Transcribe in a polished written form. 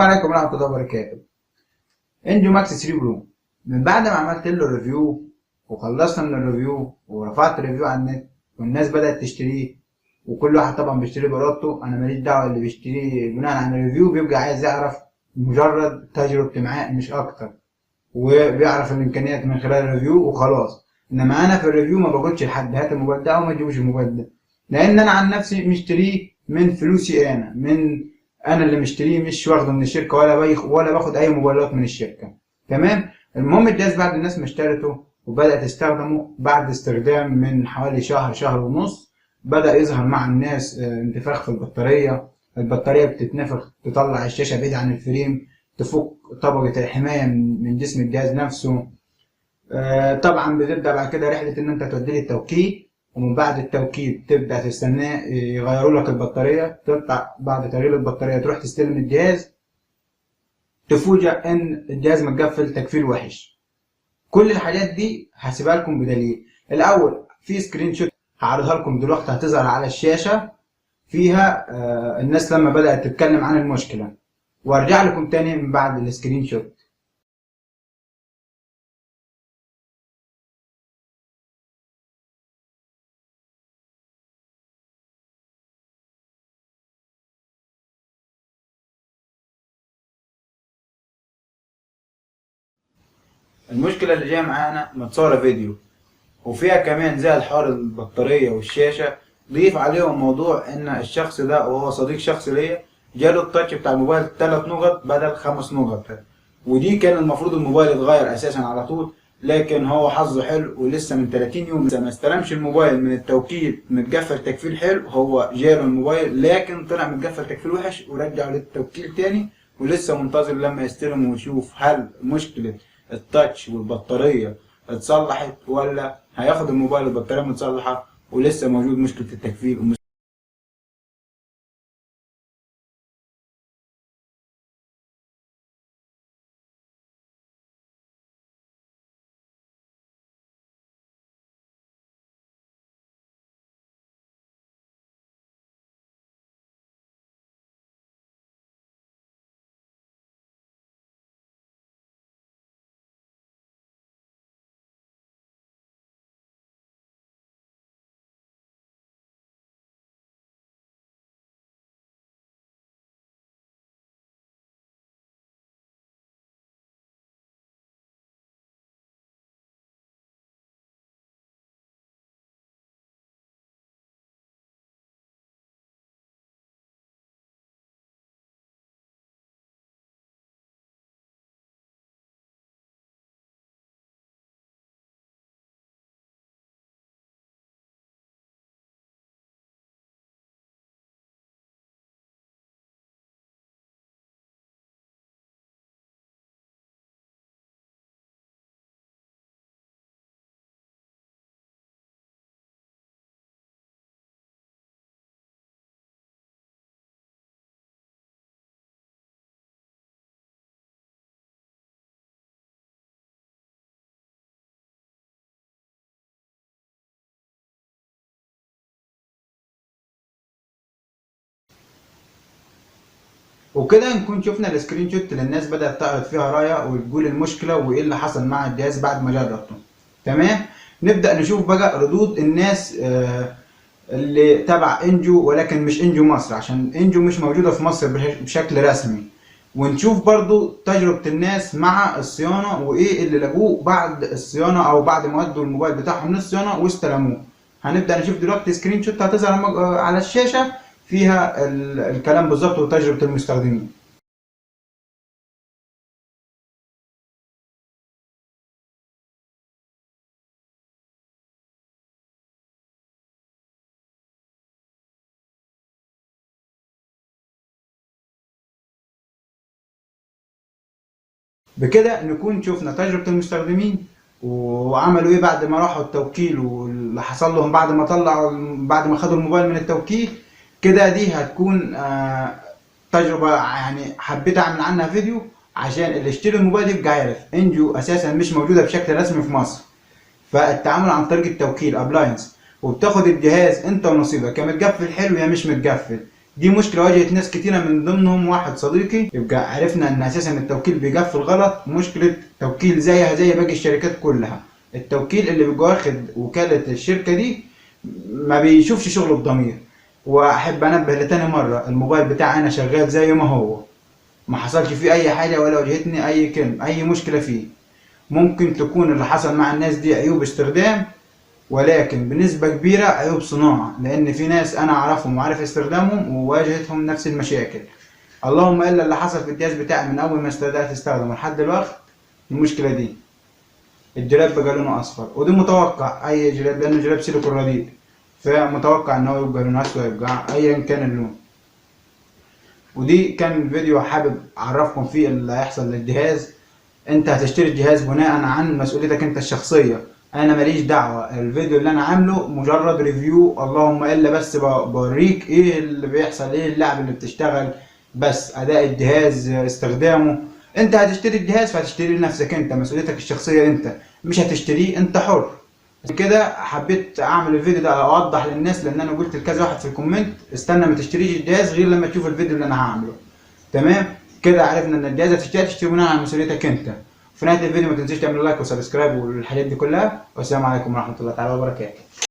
عليكم ورحمة الله وبركاته. إنجو ماكس 3 Pro من بعد ما عملت له review وخلصنا من ال review ورفعت review على النت والناس بدأت تشتريه، وكل واحد طبعا بيشتريه بإرادته، أنا ماليش دعوة، اللي بيشتريه بناء على ال review بيبقى عايز يعرف مجرد تجربتي معاه مش أكتر، وبيعرف الإمكانيات من خلال ال review وخلاص. إنما أنا في ال review ما بقولش لحد هات الموبايل ده أو ما تجيبوش الموبايل ده، لأن أنا عن نفسي مشتريه من فلوسي أنا، من أنا اللي مشتريه، مش واخده من الشركة ولا بايخ ولا باخد أي موبايلات من الشركة. تمام. المهم الجهاز بعد الناس ما اشترته وبدأت تستخدمه، بعد استخدام من حوالي شهر، شهر ونص، بدأ يظهر مع الناس انتفاخ في البطارية. البطارية بتتنفخ، تطلع الشاشة بعيد عن ال frame، تفك طبقة الحماية من جسم الجهاز نفسه. طبعا بتبدأ بعد كده رحلة إن أنت توديه للتوكيل، ومن بعد التوكيل تبدأ تستناه يغيروا لك البطارية، تطلع بعد تغيير البطارية تروح تستلم الجهاز، تفوجئ إن الجهاز متقفل تقفيل وحش. كل الحاجات دي هسيبها لكم بدليل. الأول في screenshot هعرضها لكم دلوقتي، هتظهر على الشاشة فيها الناس لما بدأت تتكلم عن المشكلة، وارجع لكم تاني من بعد ال screenshot. المشكلة اللي جاية معانا متصورة فيديو، وفيها كمان زي الحوار البطارية والشاشة، ضيف عليهم موضوع إن الشخص ده وهو صديق شخصي ليا جاله ال touch بتاع الموبايل 3 نقط بدل 5 نقط، ودي كان المفروض الموبايل يتغير أساسا على طول، لكن هو حظه حلو ولسه من 30 يوم ما استلمش الموبايل من التوكيل متقفل تقفيل حلو، هو جاله الموبايل لكن طلع متقفل تقفيل وحش ورجعه للتوكيل تاني، ولسه منتظر لما يستلم ويشوف هل مشكلة التاتش والبطارية اتصلحت ولا هياخد الموبايل البطارية متصلحة ولسه موجود مشكلة التقفيل. وكده نكون شفنا ال screenshot اللي الناس بدأت تعرض فيها رأيها وتقول المشكلة وإيه اللي حصل مع الجهاز بعد ما جربته. تمام. نبدأ نشوف بقى ردود الناس اللي تبع إنجو، ولكن مش إنجو مصر عشان إنجو مش موجودة في مصر بشكل رسمي، ونشوف برضو تجربة الناس مع الصيانة وإيه اللي لقوه بعد الصيانة أو بعد ما ودوا الموبايل بتاعهم للصيانة واستلموه. هنبدأ نشوف دلوقتي screenshot هتظهر على الشاشة فيها الكلام بالظبط وتجربة المستخدمين. بكده نكون شفنا تجربة المستخدمين وعملوا ايه بعد ما راحوا التوكيل واللي حصل لهم بعد ما طلعوا، بعد ما خدوا الموبايل من التوكيل. كده دي هتكون تجربة حبيت اعمل عنها فيديو عشان اللي يشتري الموبايل يبقى عارف انجو اساسا مش موجودة بشكل رسمي في مصر، فالتعامل عن طريق التوكيل appliance، وبتاخد الجهاز انت ونصيبك، يا متقفل حلو يا مش متقفل. دي مشكلة واجهت ناس كتيرة من ضمنهم واحد صديقي. يبقى عرفنا ان اساسا التوكيل بيقفل غلط. مشكلة توكيل زيها زي باقي الشركات كلها، التوكيل اللي بيبقى واخد وكالة الشركة دي ما بيشوفش شغله بضمير. واحب انبه لتاني مرة، الموبايل بتاعي انا شغال زي ما هو، ما حصلش فيه اي حاجة ولا واجهتني اي كلمة اي مشكلة فيه. ممكن تكون اللي حصل مع الناس دي عيوب استخدام، ولكن بنسبة كبيرة عيوب صناعة، لأن في ناس أنا أعرفهم وعارف استخدامهم وواجهتهم نفس المشاكل. اللهم إلا اللي حصل في الجهاز بتاعي من أول ما بدأت استخدمه لحد الوقت المشكلة دي، الجراب بقى لونه أصفر، ودي متوقع أي جراب لأنه جراب سيليكون رديء، فمتوقع إن هو يبقى لونه أسود، يبقى أيا كان اللون. ودي كان فيديو حابب أعرفكم فيه اللي هيحصل للجهاز. أنت هتشتري الجهاز بناء عن مسؤوليتك أنت الشخصية، انا ماليش دعوه. الفيديو اللي انا عامله مجرد review، اللهم الا بس بوريك ايه اللي بيحصل، ايه اللعب اللي بتشتغل، بس اداء الجهاز، استخدامه. انت هتشتري الجهاز فهتشتريه لنفسك انت، مسؤوليتك الشخصية انت، مش هتشتريه انت حر. كده حبيت اعمل الفيديو ده اوضح للناس، لان انا قلت لكذا واحد في ال comment استنى ما تشتريش الجهاز غير لما تشوف الفيديو اللي انا هعمله. تمام كده عرفنا ان الجهاز هتشتريه تشتريه بناء على مسؤوليتك انت. في نهاية الفيديو ما تنسيش تعمل like و subscribe والحاجات دي كلها، والسلام عليكم ورحمة الله تعالى وبركاته.